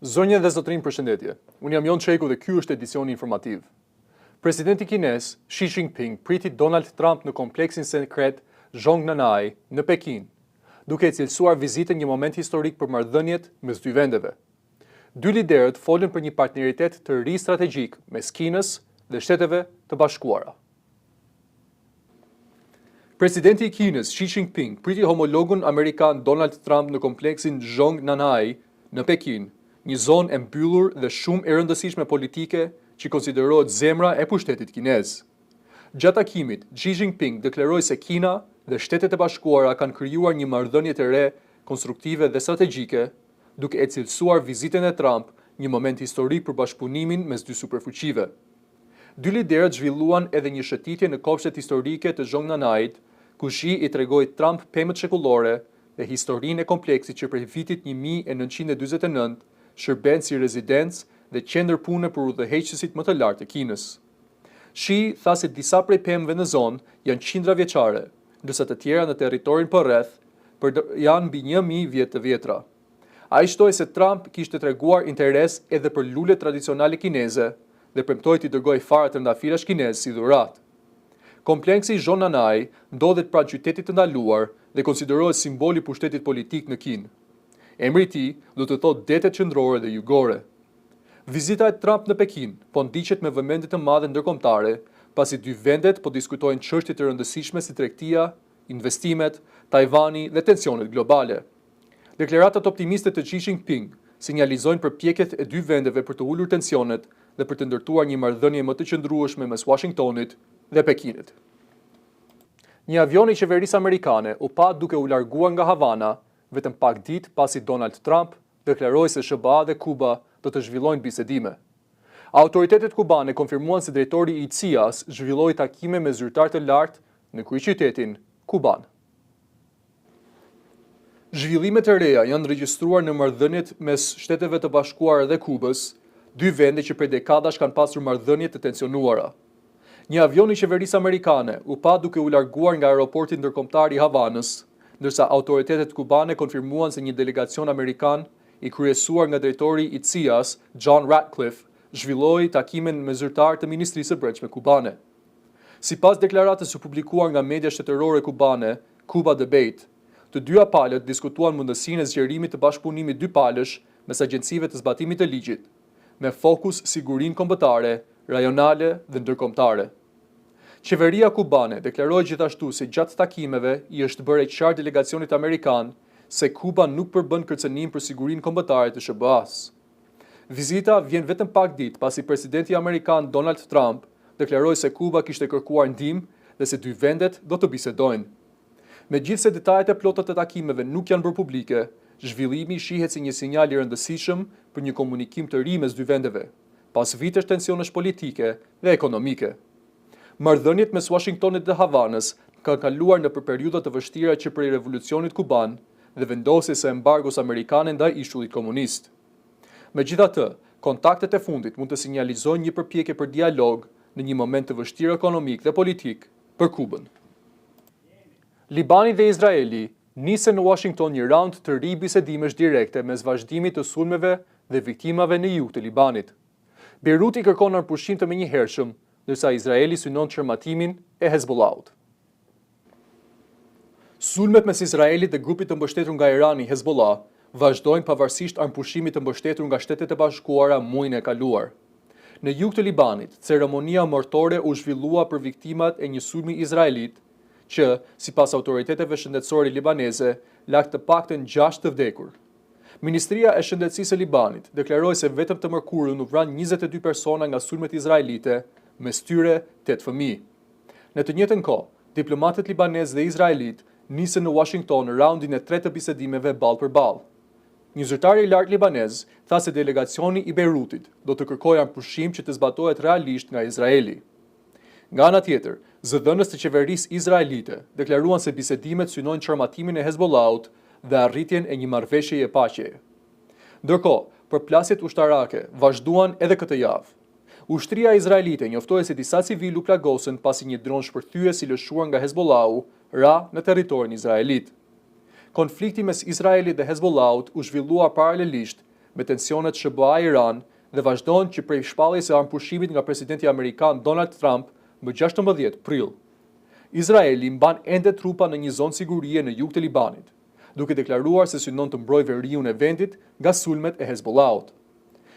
Zonja dhe zotërinj përshëndetje. Unë jam Jon Çeku dhe ky është edicioni informativ. Presidenti kinez, Xi Jinping priti Donald Trump në kompleksin sekret Zhongnanhai në Pekin, duke e cilësuar vizitën një moment historik për marrëdhëniet mes dy vendeve. Dy liderët folën për një partneritet të ri strategjik mes Kinës dhe Shteteve të Bashkuara. Presidenti i Kinës, Xi Jinping, priti homologun amerikan Donald Trump në kompleksin Zhongnanhai në Pekin, një zonë e mbyllur dhe shumë e rëndësishme politike që konsiderohet zemra e pushtetit kinez. Gjatë takimit, Xi Jinping deklaroi se Kina dhe Shtetet e Bashkuara kanë krijuar një marrëdhënie të re konstruktive dhe strategjike, duke e cilësuar vizitën e Trump një moment historik për bashkëpunimin mes dy superfuqive. Dy liderët zhvilluan edhe një shëtitje në kopshtet historike të Zhongnanhait, ku Xi i tregoi Trump pemët shekullore dhe historinë e kompleksit që prej vitit 1949 shërben si rezidencë dhe qendër pune për udhëheqësit më të lartë të Kinës. Xi tha se disa prej pemëve në zonë janë qindra vjeçare, ndërsa të tjera në territorin përreth janë mbi 1000 vjet të vjetra. Ai shtoi se Trump kishte treguar interes edhe për lulet tradicionale kineze dhe premtoi t'i dërgojë fara trëndafilash kinezë si dhuratë. Kompleksi Zhongnanhai ndodhet pranë qytetit të ndaluar dhe konsiderohet simbol i pushtetit politik në Kinë. Emri i tij do të thotë detet qendrore dhe jugore. Vizita e Trump në Pekin po ndiqet me vëmendje të madhe ndërkombëtare, pasi dy vendet po diskutojnë çështje të rëndësishme si tregtia, investimet, Tajvani dhe tensionet globale. Deklaratat optimiste të Xi Jinping sinjalizojnë përpjekjet e dy vendeve për të ulur tensionet dhe për të ndërtuar një marrëdhënie më të qëndrueshme mes Washingtonit dhe Pekinit. Një avion i qeverisë amerikane u pa duke u larguar nga Havana vetëm pak ditë pasi Donald Trump deklaroi se SHBA dhe Kuba do të zhvillojnë bisedime. Autoritetet kubane konfirmuan se drejtori i CIA-s zhvilloi takime me zyrtarë të lartë në kryeqytetin kuban. Zhvillime të reja janë regjistruar në marrëdhëniet mes Shteteve të Bashkuara dhe Kubës, dy vende që prej dekadash kanë pasur marrëdhënie të tensionuara. Një avion i qeverisë amerikane u pa duke u larguar nga aeroporti ndërkombëtar i Havanës, ndërsa autoritetet kubane konfirmuan se një delegacion amerikan i kryesuar nga drejtori i CIA-s, John Ratcliffe, zhvilloi takime me zyrtarë të Ministrisë së Brendshme kubane. Sipas deklaratës së publikuar nga media shtetërore kubane, Cuba Debate, të dyja palët diskutuan mundësinë e zgjerimit të bashkëpunimit dypalësh mes agjencive të zbatimit të ligjit, me fokus sigurinë kombëtare, rajonale dhe ndërkombëtare. Qeveria kubane deklaroi gjithashtu se gjatë takimeve i është bërë e qartë delegacionit amerikan se Kuba nuk përbën kërcënim për sigurinë kombëtare të SHBA-së. Vizita vjen vetëm pak ditë pasi presidenti amerikan Donald Trump deklaroi se Kuba kishte kërkuar ndihmë dhe se dy vendet do të bisedojnë. Megjithëse detajet e plota të takimeve nuk janë bërë publike, zhvillimi shihet si një sinjal i rëndësishëm për një komunikim të ri mes dy vendeve, pas vitesh tensionesh politike dhe ekonomike. Marrëdhëniet mes Washingtonit dhe Havanës kanë kaluar nëpër periudha të vështira që prej revolucionit kuban dhe vendosjes së embargos amerikane ndaj ishullit komunist. Megjithatë, kontaktet e fundit mund të sinjalizojnë një përpjekje për dialog në një moment të vështirë ekonomik dhe politik për Kubën. Libani dhe Izraeli nisën në Washington një raund të ri bisedimesh direkte mes vazhdimit të sulmeve dhe viktimave në jug të Libanit. Bejruti kërkon armëpushim të menjëhershëm, ndërsa Izraeli synon çarmatimin e Hezbollahut. Sulmet mes Izraelit dhe grupit të mbështetur nga Irani, Hezbollah, vazhdojnë pavarësisht armëpushimit të mbështetur nga Shtetet e Bashkuara muajin e kaluar. Në jug të Libanit, ceremonia mortore u zhvillua për viktimat e një sulmi izraelit që, sipas autoriteteve shëndetësore libaneze, la të paktën 6 të vdekur. Ministria e Shëndetësisë e Libanit deklaroi se vetëm të mërkurën u vranë 22 persona nga sulmet izraelite, mes tyre 8 fëmijë. Në të njëjtën kohë, diplomatët libanezë dhe izraelitë nisën në Washington raundin e tretë të bisedimeve ballë për ballë. Një zyrtar i lartë libanez tha se delegacioni i Bejrutit do të kërkojë armëpushim që të zbatohet realisht nga Izraeli. Nga ana tjetër, zëdhënës të qeverisë izraelite deklaruan se bisedimet synojnë çarmatimin e Hezbollahut dhe arritjen e një marrëveshjeje paqeje. Ndërkohë, përplasjet ushtarake vazhduan edhe këtë javë. Ushtria izraelite njoftoi se disa civilë u plagosën pasi një dron shpërthyes i lëshuar nga Hezbollahu ra në territorin izraelit. Konflikti mes Izraelit dhe Hezbollahut u zhvillua paralelisht me tensionet SHBA-Iran dhe vazhdon që prej shpalljes së armëpushimit nga presidenti amerikan Donald Trump më 16 prill. Izraeli mban ende trupa në një zonë sigurie në jug të Libanit, duke deklaruar se synon të mbrojë veriun e vendit nga sulmet e Hezbollahut.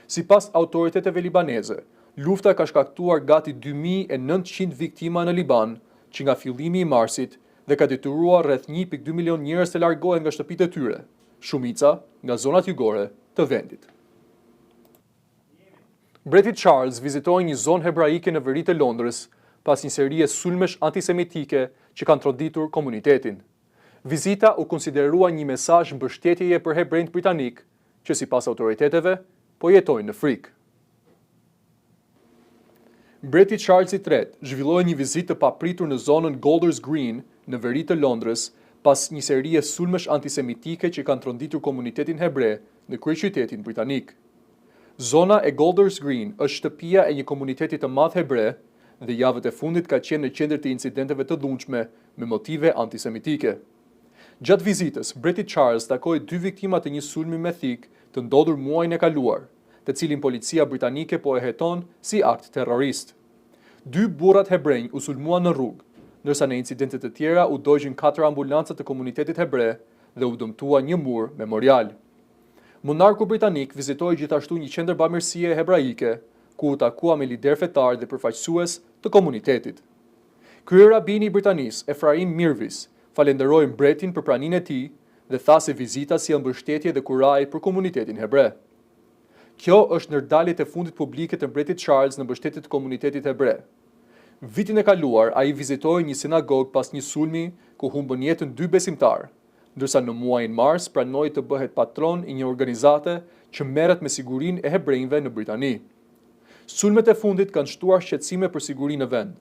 Sipas autoriteteve libaneze, lufta ka shkaktuar gati 2900 viktima në Liban që nga fillimi i marsit dhe ka detyruar rreth 1.2 milion njerëz të largohen nga shtëpitë e tyre, shumica nga zonat jugore të vendit. Mbreti Charles vizitoi një zonë hebraike në veri të Londrës pas një serie sulmesh antisemitike që kanë tronditur komunitetin. Vizita u konsiderua një mesazh mbështetjeje për hebrenjtë britanikë që sipas autoriteteve po jetojnë në frikë. Mbreti Charles i III zhvilloi një vizitë të papritur në zonën Golders Green në veri të Londrës pas një serie sulmesh antisemitike që kanë tronditur komunitetin hebre në kryeqytetin britanik. Zona e Golders Green është shtëpia e një komuniteti të madh hebre dhe javët e fundit ka qenë në qendër të incidenteve të dhunshme me motive antisemitike. Gjatë vizitës, mbreti Charles takoi dy viktima të një sulmi me thikë të ndodhur muajin e kaluar, të cilin policia britanike po e heton si akt terrorist. Dy burrat hebrenj u sulmuan në rrugë, ndërsa në incidente të tjera u dogjën katër ambulanca të komunitetit hebre dhe u dëmtua një mur memorial. Monarku britanik vizitoi gjithashtu një qendër bamirësie hebraike, ku u takua me liderë fetarë dhe përfaqësues të komunitetit. Kryerabini i Britanisë, Efraim Mirvis, falenderoi mbretin për praninë e tij dhe tha se vizita sjell mbështetje dhe kurajë për komunitetin hebre. Kjo është ndër daljet e fundit publike të mbretit Charles në mbështetje të komunitetit hebre. Vitin e kaluar ai vizitoi një sinagogë pas një sulmi ku humbën jetën dy besimtarë, ndërsa në muajin mars pranoi të bëhet patron i një organizate që merret me sigurinë e hebrenjve në Britani. Sulmet e fundit kanë shtuar shqetësime për sigurinë në vend.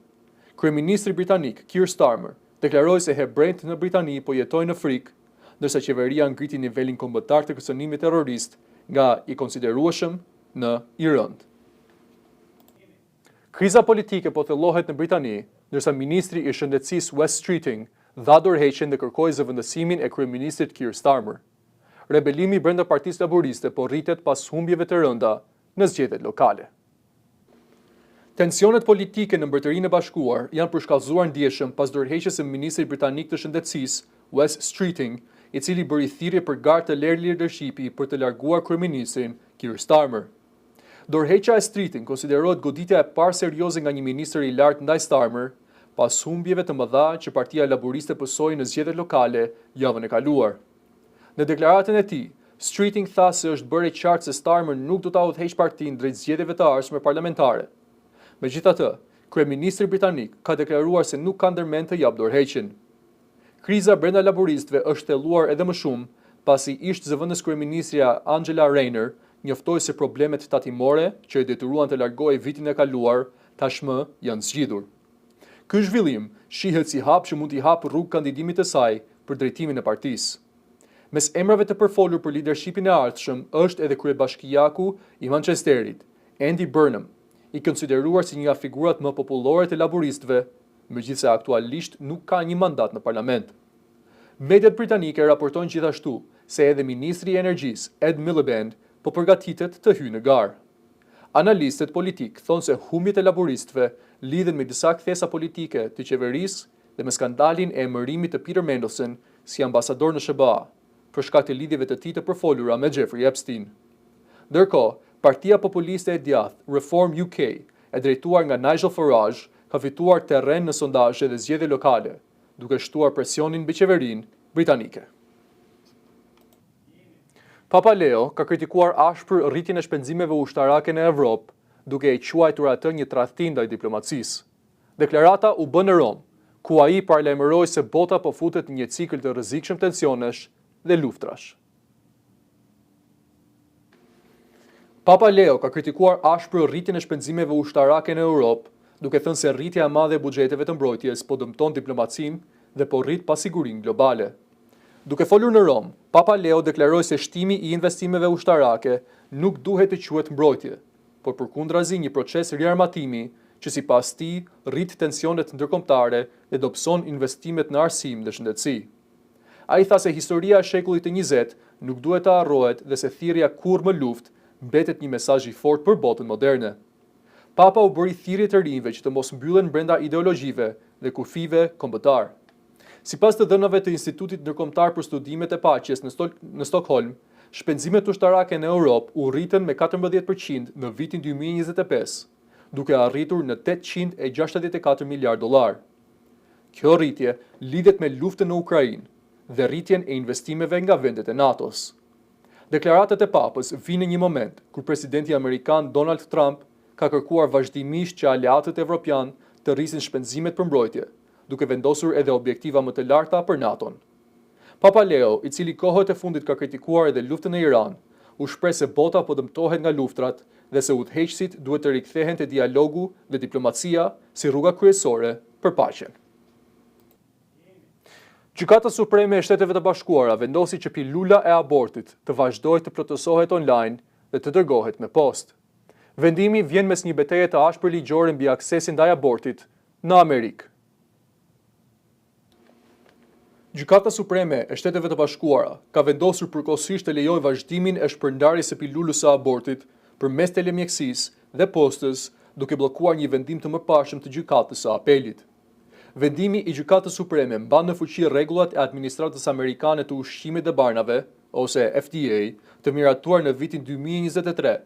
Kryeministri britanik, Keir Starmer, deklaroi se hebrenjtë në Britani po jetojnë në frikë, ndërsa qeveria ngriti nivelin kombëtar të kërcënimit terrorist nga i konsiderueshëm në i rëndë. Kriza politike po thellohet në Britani, ndërsa ministri i Shëndetësisë Wes Streeting dha dorëheqjen dhe kërkoi zëvendësimin e kryeministrit Keir Starmer. Rebelimi brenda Partisë Laburiste po rritet pas humbjeve të rënda në zgjedhjet lokale. Tensionet politike në Mbretërinë e Bashkuar janë përshkallëzuar ndjeshëm pas dorëheqjes së ministrit britanik të Shëndetësisë, Wes Streeting, i cili bëri thirrje për garë të lirë lidershipi për të larguar kryeministrin Keir Starmer. Dorëheqja e Streeting konsiderohet goditja e parë serioze nga një ministër i lartë ndaj Starmer, pas humbjeve të mëdha që Partia Laburiste pësoi në zgjedhjet lokale javën e kaluar. Në deklaratën e tij, Streeting tha se është bërë e qartë se Starmer nuk do ta udhëheqë partinë drejt zgjedhjeve të ardhshme parlamentare. Megjithatë, kryeministri britanik ka deklaruar se nuk ka ndërmend të japë dorëheqjen. Kriza brenda laburistëve është thelluar edhe më shumë pasi ish zëvendëskryeministrja Angela Rayner njoftoi se problemet tatimore që e detyruan të largohej vitin e kaluar tashmë janë zgjidhur. Ky zhvillim shihet si hap që mund t'i hapë rrugë kandidimit të saj për drejtimin e partisë. Mes emrave të përfolur për lidershipin e ardhshëm është edhe kryebashkiaku i Manchesterit, Andy Burnham, i konsideruar si një nga figurat më popullore të laburistëve, megjithëse aktualisht nuk ka një mandat në parlament. Mediat britanike raportojnë gjithashtu se edhe ministri i Energjisë, Ed Miliband, po përgatitet të hyjë në garë. Analistët politikë thonë se humbjet e laburistëve lidhen me disa kthesa politike të qeverisë dhe me skandalin e emërimit të Peter Mandelson si ambasador në SHBA, për shkak të lidhjeve të tij të përfolura me Jeffrey Epstein. Ndërkohë, Partia Populiste e Djathtë, Reform UK, e drejtuar nga Nigel Farage, ka fituar terren në sondazhe dhe zgjedhje lokale, duke shtuar presionin mbi qeverinë britanike. Papa Leo ka kritikuar ashpër rritjen e shpenzimeve ushtarake në Evropë, duke e quajtur atë një tradhti ndaj diplomacisë. Deklarata u bë në Romë, ku ai paralajmëroi se bota po futet në një cikël të rrezikshëm tensionesh dhe luftrash. Papa Leo ka kritikuar ashpër rritjen e shpenzimeve ushtarake në Europë, duke thënë se rritja e madhe e buxheteve të mbrojtjes po dëmton diplomacinë dhe po rrit pasigurinë globale. Duke folur në Romë, Papa Leo deklaroi se shtimi i investimeve ushtarake nuk duhet të quhet mbrojtje, por përkundrazi një proces riarmatimi që sipas tij rrit tensionet ndërkombëtare dhe dobëson investimet në arsim dhe shëndetësi. Ai tha se historia e shekullit të njëzetë nuk duhet të harrohet dhe se thirrja kurrë më luftë mbetet një mesazh i fortë për botën moderne. Papa u bëri thirrje të rinjve që të mos mbyllen brenda ideologjive dhe kufijve kombëtarë. Sipas të dhënave të Institutit Ndërkombëtar për Studimet e Paqes në në Stokholm, shpenzimet ushtarake në Europë u rritën me 14 për qind në vitin 2025, duke arritur në 864 miliardë dollarë. Kjo rritje lidhet me luftën në Ukrainë dhe rritjen e investimeve nga vendet e NATO-s. Deklaratat e Papës vijnë në një moment kur presidenti amerikan Donald Trump ka kërkuar vazhdimisht që aleatët evropianë të rrisin shpenzimet për mbrojtje, duke vendosur edhe objektiva më të larta për NATO-n. Papa Leo, i cili kohët e fundit ka kritikuar edhe luftën në Iran, u shpreh se bota po dëmtohet nga luftrat dhe se udhëheqësit duhet të rikthehen te dialogu dhe diplomacia si rruga kryesore për paqen. Gjykata Supreme e Shteteve të Bashkuara vendosi që pilula e abortit të vazhdojë të plotësohet online dhe të dërgohet me postë. Vendimi vjen mes një beteje të ashpër ligjore mbi aksesin ndaj abortit në Amerikë. Gjykata Supreme e Shteteve të Bashkuara ka vendosur përkohësisht të lejojë vazhdimin e shpërndarjes së pilulës së abortit përmes telemjekësisë dhe postës, duke bllokuar një vendim të mëparshëm të Gjykatës së Apelit. Vendimi i Gjykatës Supreme mban në fuqi rregullat e Administratës Amerikane të Ushqimit dhe Barnave, ose FDA, të miratuar në vitin 2023,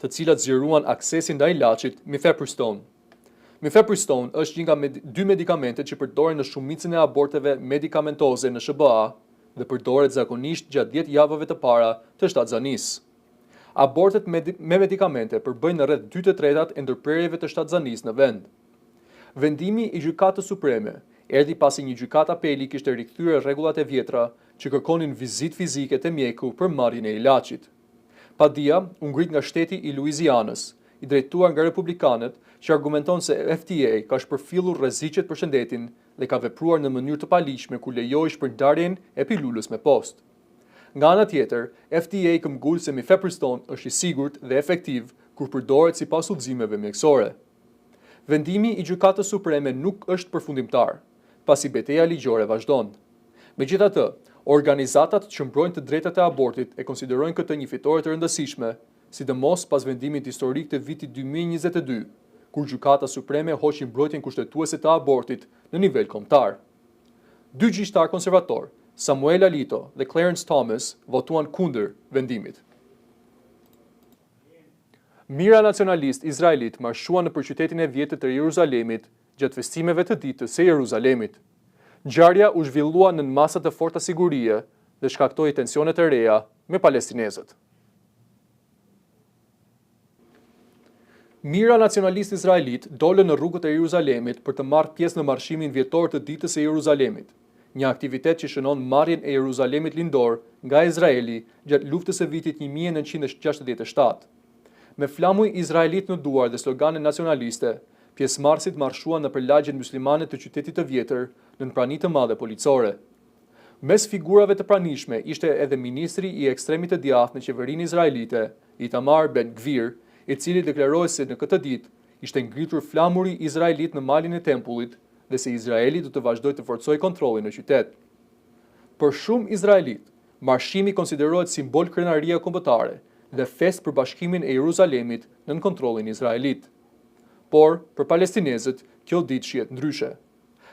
të cilat zgjeruan aksesin ndaj ilaçit Mifepristone. Mifepristone është një nga med dy medikamentet që përdoren në shumicën e aborteve medikamentoze në SHBA dhe përdoret zakonisht gjatë 10 javëve të para të shtatzanisë. Abortet me, me medikamente përbëjnë rreth 2 të tretat e ndërprerjeve të shtatzanisë në vend. Vendimi i Gjykatës Supreme erdhi pasi një gjykatë apeli kishte rikthyer rregullat e vjetra që kërkonin vizitë fizike te mjeku për marrjen e ilaçit. Padia u ngrit nga shteti i Louisianës, i drejtuar nga republikanët, që argumenton se FDA ka shpërfillur rreziqet për shëndetin dhe ka vepruar në mënyrë të paligjshme kur lejoi shpërndarjen e pilulës me postë. Nga ana tjetër, FDA këmbgul se mifepristone është i sigurt dhe efektiv kur përdoret sipas udhëzimeve mjekësore. Vendimi i Gjykatës Supreme nuk është përfundimtar, pasi beteja ligjore vazhdon. Megjithatë, organizatat që mbrojnë të drejtat e abortit e konsiderojnë këtë një fitore të rëndësishme, sidomos pas vendimit historik të vitit 2022, kur Gjykata Supreme hoqi mbrojtjen kushtetuese të abortit në nivel kombëtar. Dy gjyqtarë konservator, Samuel Alito dhe Clarence Thomas, votuan kundër vendimit. Mijëra nacionalistë izraelitë marshuan nëpër qytetin e vjetër të Jeruzalemit gjatë festimeve të ditës së Jeruzalemit. Ngjarja u zhvillua nën masa të forta sigurie dhe shkaktoi tensione të reja me palestinezët. Mijëra nacionalistë izraelitë dolën në rrugët e Jeruzalemit për të marrë pjesë në marshimin vjetor të ditës së Jeruzalemit, një aktivitet që shënon marrjen e Jeruzalemit lindor nga Izraeli gjatë luftës së vitit 1967. Me flamuj izraelitë në duar dhe slogane nacionaliste, pjesëmarrësit marshuan nëpër lagjet muslimane të qytetit të vjetër nën prani të madhe policore. Mes figurave të pranishme ishte edhe ministri i ekstremit të djathtë në qeverinë izraelite, Itamar Ben-Gvir, i cili deklaroi se në këtë ditë ishte ngritur flamuri izraelit në malin e tempullit dhe se Izraeli do të vazhdojë të forcojë kontrollin në qytet. Për shumë izraelitë, marshimi konsiderohet simbol krenarie kombëtare dhe festë për bashkimin e Jeruzalemit nën kontrollin izraelit. Por, për palestinezët, kjo ditë shihet ndryshe.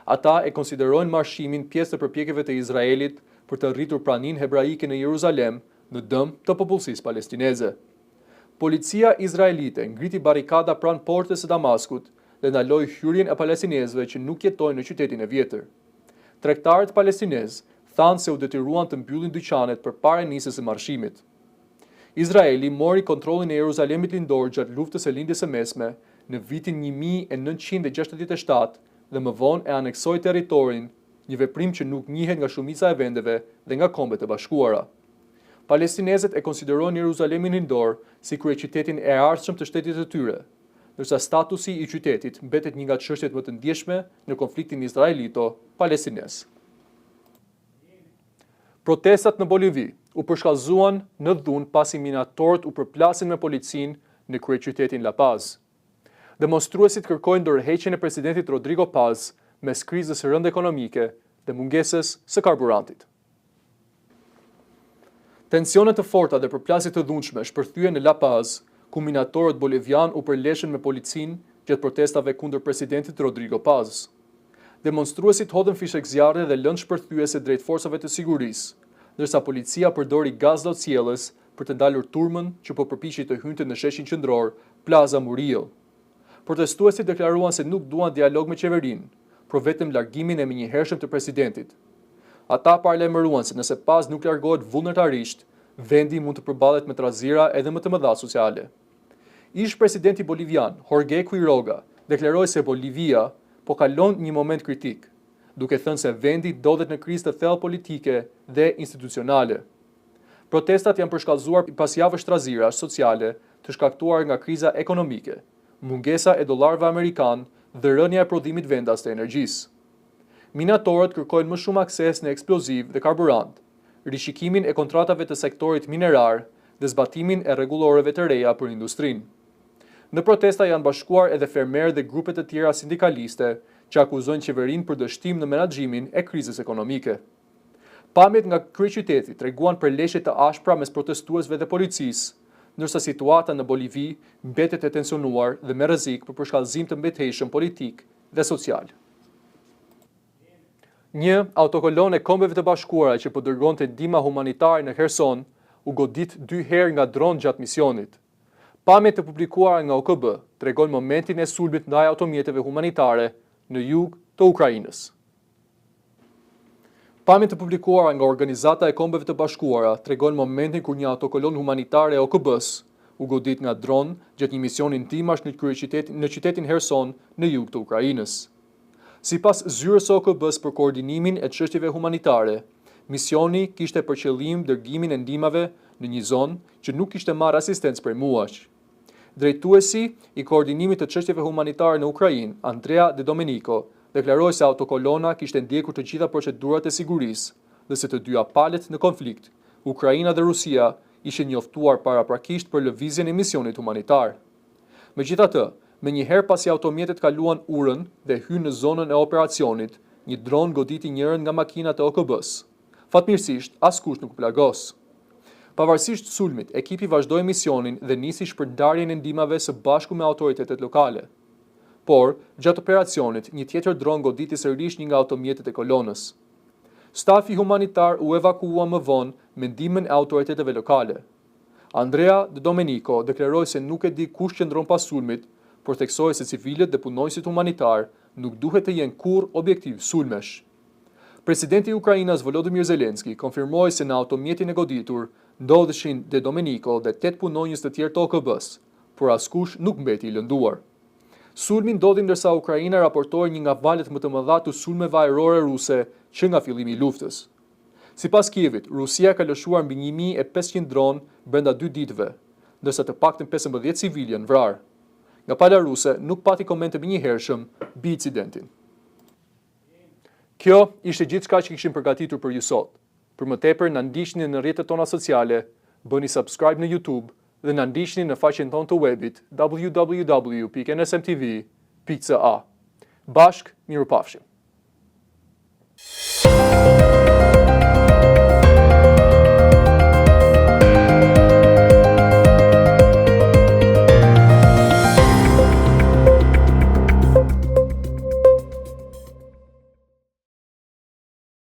Ata e konsiderojnë marshimin pjesë të përpjekjeve të Izraelit për të rritur praninë hebraike në Jeruzalem në dëm të popullsisë palestineze. Policia izraelite ngriti barrikada pranë portës së Damaskut dhe ndaloi hyrjen e palestinezëve që nuk jetojnë në qytetin e vjetër. Tregtarët palestinezë thanë se u detyruan të mbyllin dyqanet përpara nisjes së marshimit. Izraeli mori kontrollin e Jeruzalemit lindor gjatë luftës së Lindjes së Mesme në vitin 1967 dhe më vonë e aneksoi territorin, një veprim që nuk njihet nga shumica e vendeve dhe nga Kombet e Bashkuara. Palestinezët e konsiderojnë Jeruzalemin lindor si kryeqytetin e ardhshëm të shtetit të tyre, ndërsa statusi i qytetit mbetet një nga çështjet më të ndjeshme në konfliktin izraelito-palestinez. Protestat në Bolivi u përshkallëzuan në dhunë pasi minatorët u përplasin me policinë në kryeqytetin La Paz. Demonstruesit kërkojnë dorëheqjen e presidentit Rodrigo Paz mes krizës së rëndë ekonomike dhe mungesës së karburantit. Tensione të forta dhe përplasje të dhunshme shpërthyen në La Paz, ku minatorët bolivianë u përleshën me policinë gjatë protestave kundër presidentit Rodrigo Paz. Demonstruesit hodhën fishekzjarre dhe lëndë shpërthyese drejt forcave të sigurisë, ndërsa policia përdori gaz lotsjellës për të ndalur turmën që po përpiqej të hynte në sheshin qendror Plaza Murillo. Protestuesit deklaruan se nuk duan dialog me qeverinë, por vetëm largimin e menjëhershëm të presidentit. Ata paralajmëruan se nëse Paz nuk largohet vullnetarisht, vendi mund të përballet me trazira edhe më të mëdha sociale. Ish-presidenti bolivian, Jorge Quiroga, deklaroi se Bolivia po kalon një moment kritik, duke thënë se vendi ndodhet në krizë të thellë politike dhe institucionale. Protestat janë përshkallëzuar pas javësh trazirash sociale të shkaktuara nga kriza ekonomike, mungesa e dollarëve amerikanë dhe rënia e prodhimit vendas të energjisë. Minatorët kërkojnë më shumë akses në eksplozivë dhe karburant, rishikimin e kontratave të sektorit minerar dhe zbatimin e rregulloreve të reja për industrinë. Në protesta janë bashkuar edhe fermerë dhe grupe të tjera sindikaliste që akuzojnë qeverinë për dështim në menaxhimin e krizës ekonomike. Pamjet nga kryeqyteti treguan përleshje të ashpra mes protestuesve dhe policisë, ndërsa situata në Bolivi mbetet e tensionuar dhe me rrezik për përshkallëzim të mëtejshëm politik dhe social. Një autokolonë e Kombeve të Bashkuara që po dërgonte ndihma humanitare në Kherson u godit dy herë nga dronë gjatë misionit. Pamjet e publikuara nga OKB tregojnë momentin e sulmit ndaj automjeteve humanitare në jug të Ukrainës. Pamje të publikuara nga Organizata e Kombeve të Bashkuara tregojnë momentin kur një autokolonë humanitare e OKB-së u godit nga dronë gjatë një misioni ndihmash në kryeqytet në qytetin Herson në jug të Ukrainës. Sipas Zyrës së OKB-së për Koordinimin e Çështjeve Humanitare, misioni kishte për qëllim dërgimin e ndihmave në një zonë që nuk kishte marrë asistencë prej muajsh. Drejtuesi i Koordinimit të Çështjeve Humanitare në Ukrainë, Andrea De Domenico, deklaroi se autokolona kishte ndjekur të gjitha procedurat e sigurisë dhe se të dyja palët në konflikt, Ukraina dhe Rusia, ishin njoftuar paraprakisht për lëvizjen e misionit humanitar. Megjithatë, menjëherë pasi automjetet kaluan urën dhe hynë në zonën e operacionit, një dron goditi njërën nga makinat e OKB-së. Fatmirësisht, askush nuk u plagos. Pavarësisht sulmit, ekipi vazhdoi misionin dhe nisi shpërndarjen e ndihmave së bashku me autoritetet lokale. Por, gjatë operacionit, një tjetër dron goditi sërish një nga automjetet e kolonës. Stafi humanitar u evakuua më vonë me ndihmën e autoriteteve lokale. Andrea De Domenico deklaroi se nuk e di kush qëndron pas sulmit, por theksoi se civilët dhe punonjësit humanitarë nuk duhet të jenë kurrë objektiv sulmesh. Presidenti ukrainas Volodymyr Zelensky konfirmoi se në automjetin e goditur ndodheshin De Domenico dhe tetë punonjës të tjerë të OKB-së, por askush nuk mbeti i lënduar. Sulmi ndodhi ndërsa Ukraina raportoi një nga valët më të mëdha të sulmeve ajrore ruse që nga fillimi i luftës. Sipas Kievit, Rusia ka lëshuar mbi 1500 dronë brenda dy ditëve, ndërsa të paktën 15 civilë janë vrarë. Nga pala ruse nuk pati komente të menjëhershëm mbi incidentin. Kjo ishte gjithçka që kishim përgatitur për ju sot. Për më tepër na ndiqni në rrjetet tona sociale, bëni subscribe në YouTube dhe na ndiqni në faqen tonë të webit www.nsmtv.ca. Bashkë, mirupafshim.